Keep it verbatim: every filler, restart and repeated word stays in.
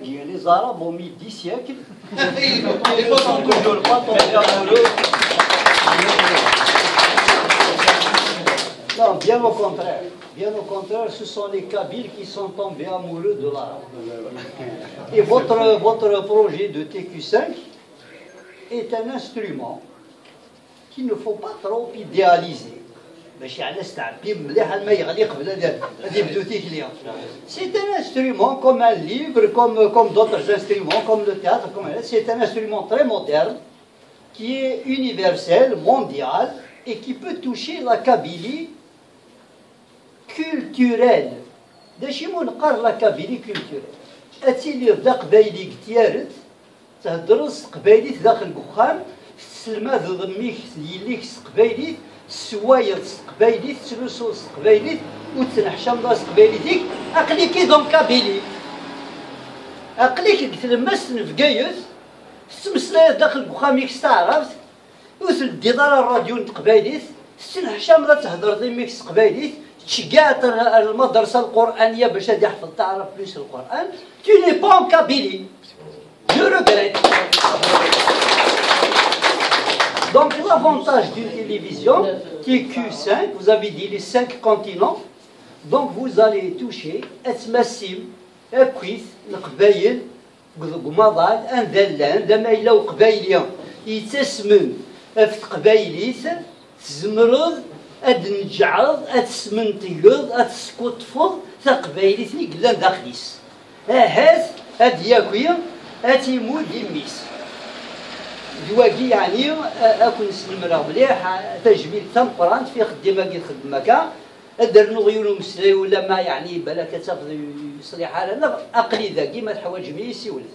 Les Arabes ont mis dix siècles. Ils ne sont toujours pas tombés amoureux. Non, bien au contraire. Bien au contraire, ce sont les Kabyles qui sont tombés amoureux de l'arabe. Et votre, votre projet de T Q cinq est un instrument qu'il ne faut pas trop idéaliser. باش يعني نستعبي مليح ما يغلي قبل هذا هذه بدو تيكلي. C'est un instrument comme un livre, comme, comme d'autres instruments, comme le théâtre, comme c'est un instrument très moderne, qui est universel, mondial, et qui peut toucher la Kabylie culturelle. D acu i mu neqqar la Kabylie culturelle? Ad tiliḍ d aqbayli deg tyaret, theddreḍ s teqbaylit daxel deg uxxam, tesselmadeḍ mmi-k d yelli-k s teqbaylit, tessewwayeḍ s teqbaylit, tettlusuḍ s teqbaylit, ur tettneḥcameḍ ara s teqbaylit-ik, aql-ik-id en Kabylie. Aql-ik deg tlemmast n Bgayet, tettmeslayeḍ daxel deg uxxam-ik s taɛrabt, ur tleddiḍ ara rradyu n teqbaylit, tettneḥcameḍ ad thedreḍ imi-k s teqbaylit, tceggɛeḍ ar, ar lmadrasa lquraniya bac ad iḥfeḍ taɛrabt plus lquran, tu n'es pas en Kabylie. Je regrette. Donc l'avantage d'une télévision, T Q cinq, vous avez dit les cinq continents, donc vous allez toucher, ad tmassim, akkit, leqbayel, deg umaḍal, anda llan, da ma yella uqbayli yettasmen ɣef teqbaylit, tzemreḍ ad d-tneǧǧɛeḍ, ad tesmentegeḍ, ad teskuṭṭfeḍ taqbaylit-nni yellan daxel-is. Ahat ad d-yaki, ad t-imudd i mmi-s. D wagi, yeɛni, a-, ad ken-snemreɣ mliḥ, a-, tajmilt tameqqrant fi xeddim-agi txeddmem akka. Ad d-rnuɣ yiwen umeslay ulamma, yeɛni, balak ad tafeḍ ur yeṣliḥ ara, neɣ aql-i dagi, ma teḥwaǧem-iyi, siwlet.